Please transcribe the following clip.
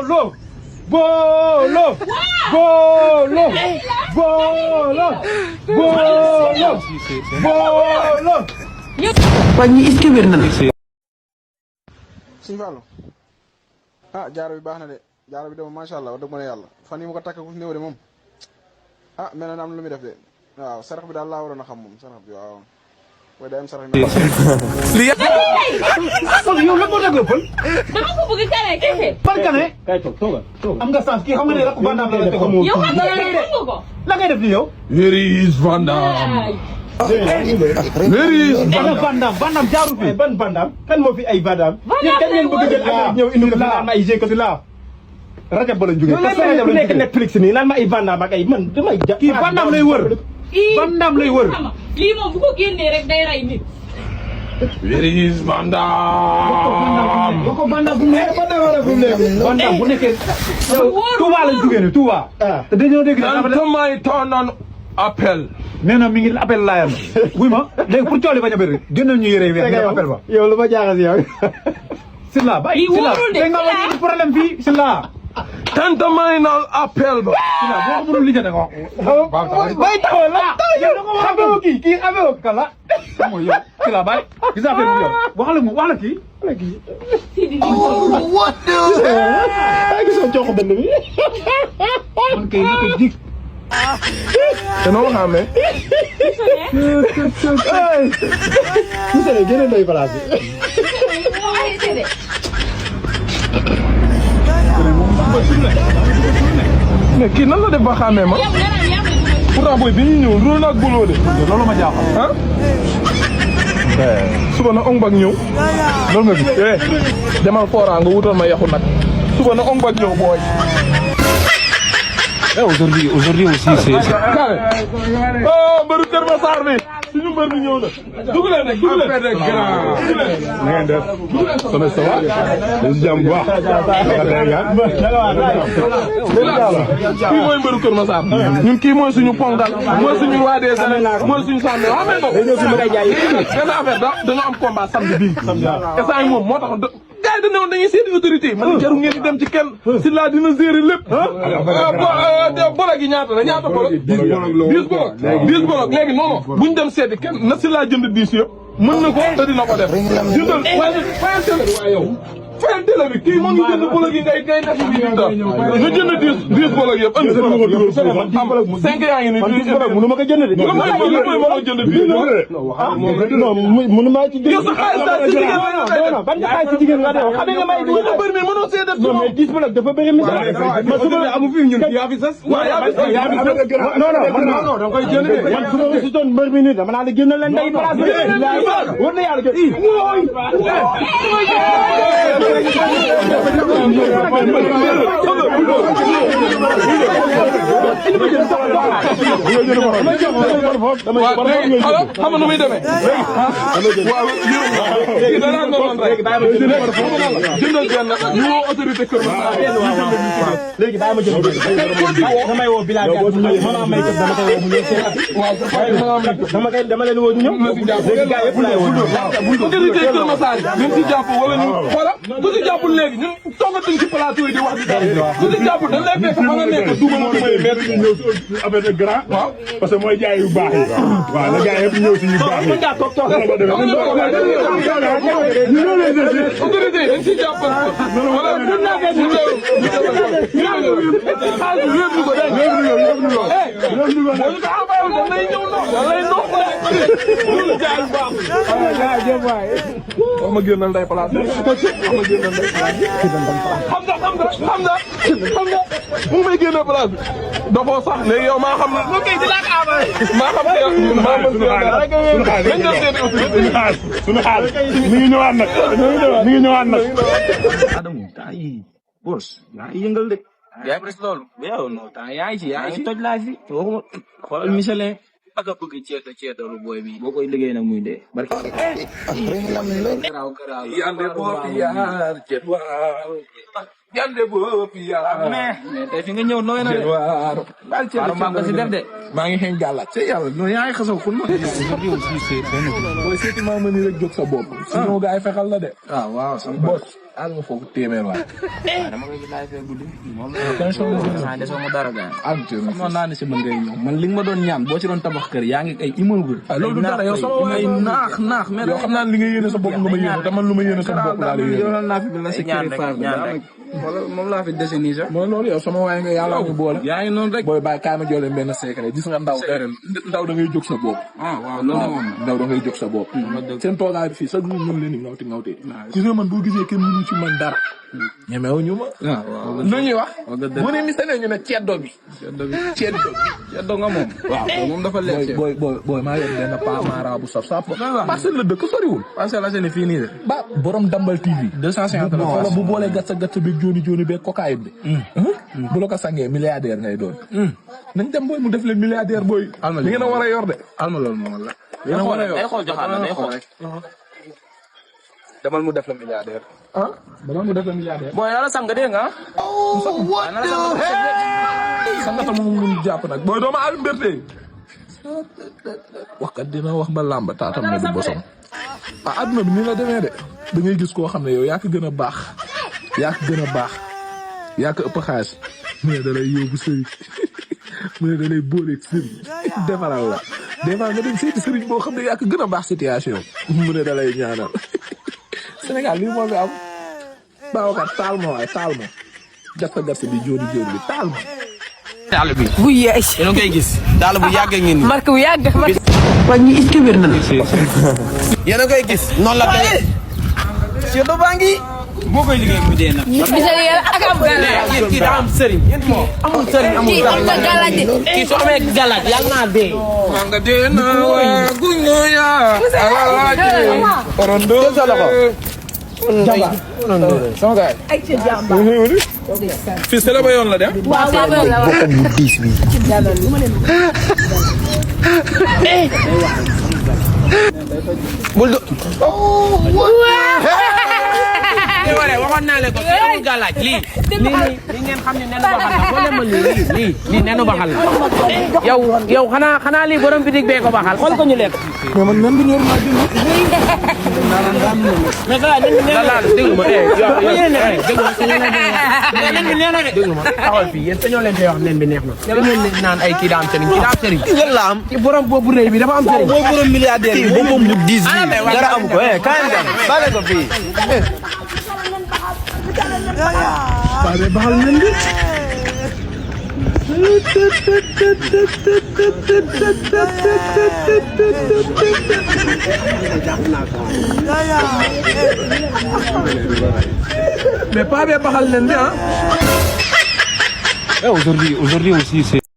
Bolo. Bolo. Bolo. Bolo. Bolo. Bolo. Pagi iski berna. Sëñ Fallou ah jaaro bi baax na de jaaro bi de moom macha allah wax dëgg ma ne yàlla fan yi mu ko takk ku néew de moom ah mel na am lu muy def de waaw sarax bi daal laa waroon a xam moom sarax bi waaw mooy day am sarax bi. yow lan moo tax nga pël. dama ko bëgg kane kese. ban kane. kay toog toogal toogal. am nga sens kii xam nga ne rek Van Damme la ko. yow xam nga ko. la ngay def ni yow. Where is Van Damme? Where is Van Damme? Van Damme jaaru fi. ban Van Damme kan moo fi ay Van Damme. yéen kan ngeen bëgg jël affaire ñëw indi ko fi naan ma ay G ko fi laa. Rajab ba la jógee. parce que Rajab nekk Netflix nii naan ma ay Van Damme ak ay man damay ja. kii Van Damme lay wër. Van Damme lay wër. lii moom bu ko génnee rek day rey nit. Where is Van Damme? boo ko Van Damme bu mu nekk Van Damme bu nekkee. Touba lañ jógee nii Touba. te dañoo dégg Nan may toonan appel. nee na mi ngi appel laayam wuy ma léegi pour coole bañ a bëri génnal ñu yére weex nga appel ba yow lu ma jaaxal yow Sylla ba Sylla dégg nga ma problème fii Sylla Tant may naan appel ba. Sylla boo ko mënul lijjate nga wax bay taxaw la yow da ko wax xamee kii xamee kala mooy yow Sylla bay gis affaire bi yow wax la kii what the gisoo jox dënd bi man kay nako dig te noo xamee. Moussa génne ndoy place bi. mais kii nan la def ba xamee ma. pourtant booy bi ñu ñëw róo na ak boloo de. loolu ma jaaxal. ah. suba na ong bak ñëw. loolu nga gis. demal Fora nga wutal ma yaxu nag. suba na ong bak ñëw booy. Aujourd'hui aussi, c'est... Carré. Oh, mbëru Kër Massar bi suñu mbër bi ñëw na. dugg leen rek dugg leen. na ngeen def. sama ça va. dañu jàmm bu baax. kii mooy mbëru Kër Massar. ñun kii mooy suñu pongal. mooy suñu roi des arènes. mooy suñu sànni waaw mais moom. benn affaire dañoo am combat samedi bii. instant yi moom moo tax gars yi dañu ne woon dañuy seeti autorité yi. man jarul ngeen di dem ci kenn. Sylla dina gérer lépp. bolog yi ñaata la ñaata bolog. 10 bolog léegi non buñ dem seeti kenn na Sylla jënd 10 yëpp mën na ko te dina ko def. jëndal fayal télé waaye yow fayal télé bi kii moo ngi jënd bolog yi ngay def bi di da nga jënd 10 bolog yëpp andi am 5 yaa ngi ni mënu ma ko jënd de. mooy moo jënd mënu ma ci yow sa xaalis daal ci jigéen la ban xaalis ci jigéen nga def xam nga may ñu bëri mais mënoo see def non mais 10 bolog dafa bëri mi ma suba amu fi ñun yaa fi sas non da nga koy jënd de man su ma si doon mbër mi nii dama naa la génn leen day place bi war na yàlla jot xam nga nu muy demee waaw jëndal benn ñu woo autorité kër léegi bàyyi ma jël damay woo village mama may dama koy woo mu ñëw seen at dama leen woo ñu ñëw léegi gars yëpp laay woo autorité Kër Massar ñun si jàpp wala ñu xoola ku si jàppul léegi ñun toogatuñ ci plateau yi di wax di dara ku si jàppul dañ lay fekk fa nga nekk dugal mooy mettre ñu ñëw si affaire de grand parce que mooy jaay yu baax yi waaw la gars yëpp ñëw si yu baax yi autorité yi dañ si jàpp wala ñu wax ma génnal nday place wax ma génnal nday place xam nga mu may génne place bi dafoo sax léegi yow maa xam ne maa xam suñu xaalis mi ngi ñëwaat nag mi ngi ñëwaat nag Adamu, temps yi boss, yaa ngi yëngal de. yaa ngi presque loolu. yow non temps yaa ngi ci toj laa fi. waxuma xoolal Michelin. ak a bëgg ceetalu booy bi. boo koy liggéey nag muy dee. barke. garaaw. yande boo fi yaar ceet waar. yande boo fi yaar. mais tey fi nga ñëw nooy na de. ceet waar. baal ceet maa ko si def de. maa ngi xeeñ gàllaat te yàlla non yaa ngi xasaw kun ma. aujourd'hui aussi c'est booy seeti maa mën ni rek jóg sa bopp. sinon gars yi fexal la de. ah waaw sama boss. alma foofu téeméer waay. dama koy laaj fee guddi. moom la desoo ma dara gaañ. non naa ne si mën ngay ñëw man li nga ma doon ñaan boo ci doon tabax kër yaa ngi ay immeuble. loolu du dara yow sama waay naax mais yow xam naa li nga yéene sa bopp nga ma yéene te man lu ma yéene sa bopp laa la yéene. yow naa fi la sécurité moom laa fi dese nii sax. mooy loolu yow sama waay nga yàlla ñu boole. yaa ngi noonu rek. booy bàyyi kaay ma joole benn secret gis nga ndaw da ngay jóg sa bopp. waaw loolu moom ndaw da ngay jóg sa bopp. seen toogaay bi fii sax ñu mën leen di ngawti ngawti. gis nga man boo gisee kenn mënu ci man dara. ñemewu ñu ma. waaw lu ñuy wax. bu ne misale ñu ne ceddo bi. ceddo nga moom. waaw moom dafa lekk. booy maa yor benn pa mara bu saf saf. parcelle la dëkk soriwul. Parcelles Assainies fii nii de. ba borom Dambal TV. 250 la bu boolee gatsa gatsa bi jooni beeg cocaïne bi. bu la ko sangee milliardaire ngay doon. nañ dem booy mu def leen milliardaire booy. li ngeen a war a yor de. alma loolu moom la. li ngeen a war a yor day xool joxaat la day xool rek. demal mu def la milliardaire. demal mu def la milliardaire. booy yàlla sang dégg nga. sangata moom mun jàpp nag booy dooma al mbérte. waxkat dina wax ba làmb taatam na du bosom. adduna bi ni la demee de da ngay gis koo xam ne yow yaa ko gën a baax yaa ko gën a baax yaa ko ëpp xaalis mu ne da lay yóbbu sëriñ mu ne da lay booleeg sëriñ defaral la des fois nga dem seeti sëriñ boo xam ne yaa ko gën a baax situation mu ne da lay ñaanal Sénégal lii moo fi am baawakat taal ma waaye taal ma gasta bi jóoni bi taal ma. daal bi bu yees yéen a ngi koy gis daal bu yàgg ngeen ni marque bu yàgg waa ñi est-ce que wér na yéen a koy gis noonu la demee ci do bangi boo koy liggéey mu dee nag ak am kii daa am sëriñ moom amul sëriñ amul dara kii soo amee galaaj yàlla naa dee nga dee na waa guño ya alalaji rondo sa loxo jamba sama gaay ay ci jamba fii c'est la ba yoon la dem waaw bokkam bu diis bi bul do waxoon naa leen ko amul galaaj lii ngeen xam ne nenu baxal la boo demal lii nenu baxal la yow xanaa lii borom bitig bee ko baxal xool ko ñu lekk mais man nan bi ñor naa jënd mais ça déglu ma nen bi neex na de déglu ma taxawal fii yéen sañoo leen fee wax nen bi neex na da ngeen naan ay kii daa am sëriñ lan la am ci borom boobu rëy bi dafa am sëriñ mooy borom milliardaire bi moom bu 10 bi dara am ko kaay dem bale ko fii Pare baxal nen bi mais pas bien baxal nen bi aujourd'hui aussi c'est